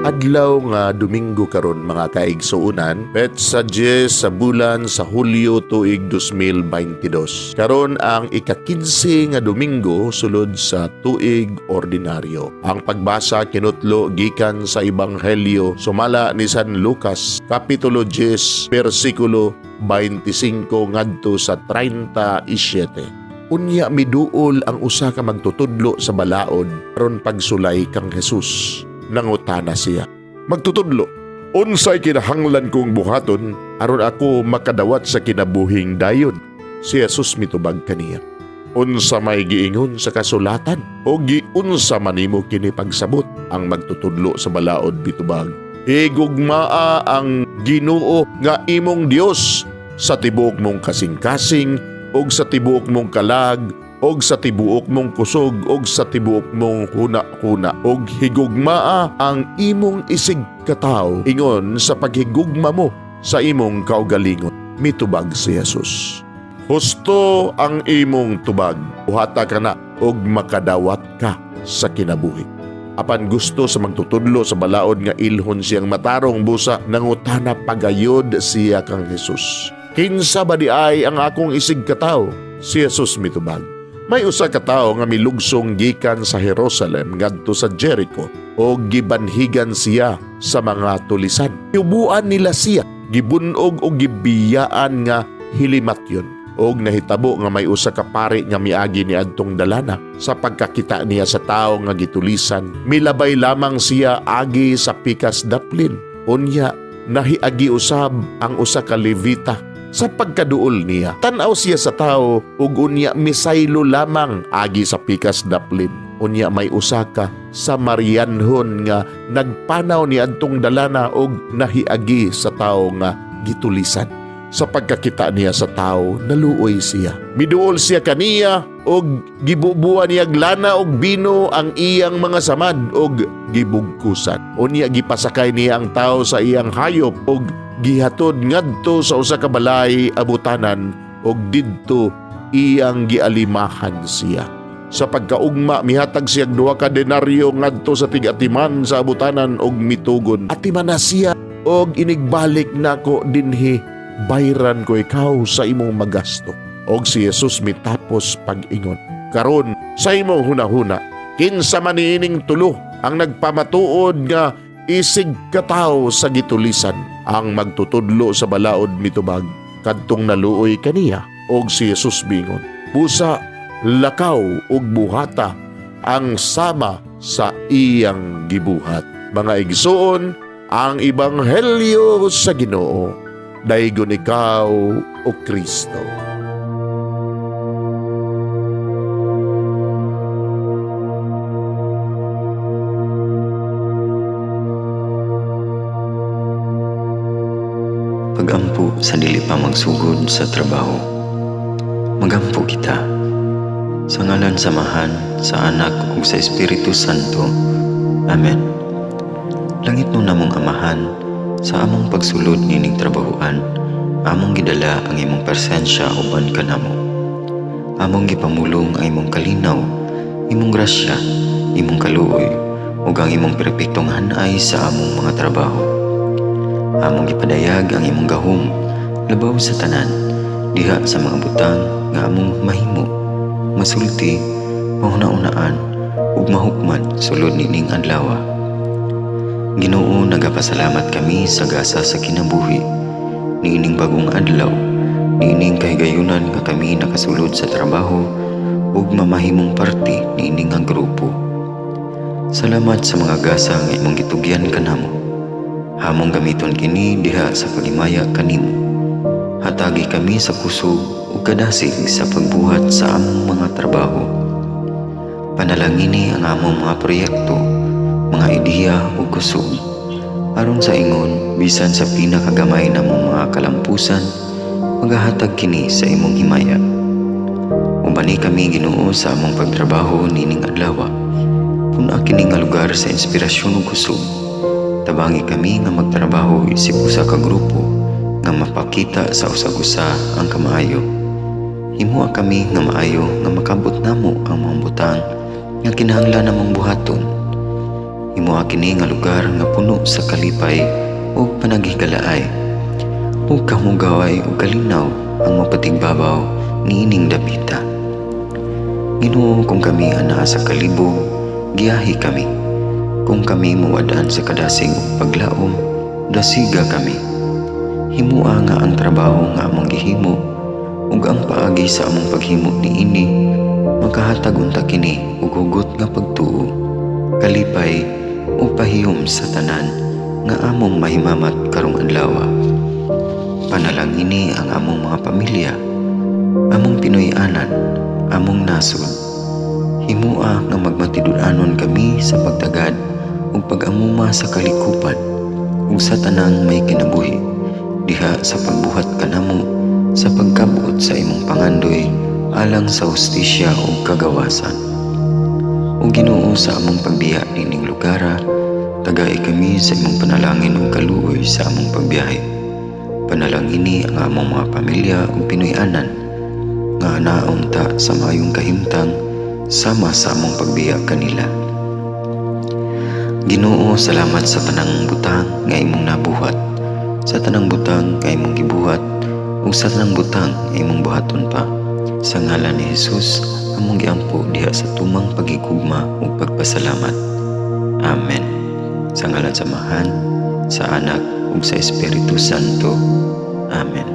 Adlaw nga Domingo karon, mga kaigsuonan, petsa 10 sa bulan sa Hulyo, tuig 2022. Karon ang ika-15 nga Domingo sulod sa tuig ordinaryo. Ang pagbasa kinutlo gikan sa Ebanghelyo sumala ni San Lucas, kapitulo 10, bersikulo 25 ngadto sa 37. Unya miduol ang usa ka magtutudlo sa balaod aron pagsulay kang Jesus. Nangutana siya, "Magtutudlo, unsay kinahanglan kong buhaton aron ako makadawat sa kinabuhing dayon?" Si Jesus mitubag kaniya, "Unsa may giingon sa kasulatan o giunsa man nimo kini pagsabot?" Ang magtutudlo sa balaod mitubag, "Higugmaa ang Ginoo nga imong Dios sa tibuok mong kasing-kasing ug sa tibuok mong kalag og sa tibuok mong kusog og sa tibuok mong huna-huna, og higugmaa ang imong isig katawo ingon sa paghigugma mo sa imong kaugalingon." Mitubag si Jesus, "Husto ang imong tubag. Buhata kana og makadawat ka sa kinabuhi." Apan gusto sa magtutudlo sa balaod nga ilhon siyang matarong, busa nangutana pagayod siya kang Jesus, "Kinsa ba diay ang akong isig katawo?" Si Jesus mitubag, "May usa ka tawo nga milugsong gikan sa Jerusalem ngadto sa Jericho og gibanhigan siya sa mga tulisan. Yubuan nila siya, gibunog og gibiyaan nga hilimatyon. Og nahitabo nga may usa ka pari nga miagi ni adtong dalana. Sa pagkakita niya sa tawo nga gitulisan, milabay lamang siya agi sa pikas daplin. Unya nahiagi usab ang usa ka Levita. Sa pagkaduol niya, tan-aw siya sa tao ug unya misaylo lamang agi sa pikas daplin. Unya may usa ka Samarianhon nga nagpanaw ni adtong dalana og nahiagi sa tawo nga gitulisan. Sa pagkakita niya sa tao, naluoy siya. Miduol siya kaniya og gibubuan niya lana og bino ang iyang mga samad og gibugkusan. Unya gipasakay niya ang tao sa iyang hayop og gihatod ngadto sa usa ka balay abutanan og didto iyang gialimahan siya. Sa pagkaugma, mihatag siya 2 ka denaryo ngadto sa tig-atiman sa abutanan og mitugon, 'Atiman na siya og inigbalik nako dinhi, bayran ko ikaw sa imong magasto.'" Og si Jesus mitapos pag-ingon, "Karon, sa imong hunahuna, kinsa man niining tulo ang nagpamatuod nga isig katawo sa gitulisan?" Ang magtutudlo sa balaod mitubag, "Kadtong naluoy kaniya." Og si Jesus bingon, "Busa lakaw ug buhata ang sama sa iyang gibuhat." Mga igsuon, ang ebanghelyo sa Ginoo. Daygon ikaw, o Kristo. Pagampo sa dili pa magsugod sa trabaho. Magampo kita. Sa ngalan sa Amahan, sa Anak ug sa Espiritu Santo. Amen. Langitnon namong Amahan, sa among pagsulod nining trabahoan, among gidala ang imong presensya uban kanamo. Among gipamulong ang imong kalinaw, imong grasya, imong kaluoy, ug ang imong perpektong hanay sa among mga trabaho. Among gipadayag ang imong gahom labaw sa tanan diha sa mga butang nga among mahimo, masulti, mahuna-unaan ug mahukman sulod nining adlaw. Ginoo, nagapasalamat kami sa gasa sa kinabuhi niining bagong adlaw, niining kahigayunan nga kami nakasulod sa trabaho ug mamahimong parte niini nga grupo. Salamat sa mga gasa nga imong gitugyan kanamo. Among gamiton kini diha sa paghimaya kanimo. Hatagi kami sa kusog ug kadasig sa pagbuhat sa among mga trabaho. Panalangini ang among mga proyekto, mga ideya ug kusog. Aron sa ingon, bisan sa pinakagamay namong mga kalampusan, magahatag kini sa imong himaya. Ubani kami, Ginoo, sa among pagtrabaho nining adlaw. Pun-a kini nga lugar sa inspirasyon ug kusog. Tabangi kami nga magtrabaho isip usa ka grupo nga mapakita sa usag-usa ang kamaayo. Himoa kami nga maayo nga makabot namo ang mga butang nga kinahanglan namong buhaton. Himoa kini nga lugar nga puno sa kalipay ug panaghigalaay, ug kahugaway ug kalinaw ang mapatigbabaw niining dapita. Ginoo, kung kami anaa sa kalibog, giyahi kami. Kung kami mawad-an sa kadasig ug paglaom, dasiga kami. Himua nga ang trabaho nga among gihimo ug ang paagi sa among paghimo niini makahatag unta kini og hugot nga pagtuo, kalipay ug pahiyom sa tanan nga among mahimamat karong adlaw. Panalangini ang among mga pamilya, among Pinoy-anan, among nasod. Himua nga magmatinud-anon kami sa pagtagad ug pag-amuma sa kalikupan ug sa tanang may kinabuhi diha sa pagbuhat kanamo sa pagkabot sa imong pangandoy alang sa hustisya ug kagawasan. O Ginoo, sa among pagbiya nining lugara, tagai kami sa imong panalangin ug kaluoy sa among pagbiyahe. Panalangini ang among mga pamilya ug Pinoy-anan nga naunta sa maayong kahimtang sama sa among pagbiya kanila. Ginoo, salamat sa tanang butang nga imong nabuhat, sa tanang butang nga imong gibuhat, ug sa tanang butang nga imong buhaton pa. Sa ngalan ni Jesus, among giampo diha sa tumang paghigugma ug pagpasalamat. Amen. Sa ngalan sa Amahan, sa Anak, ug sa Espiritu Santo. Amen.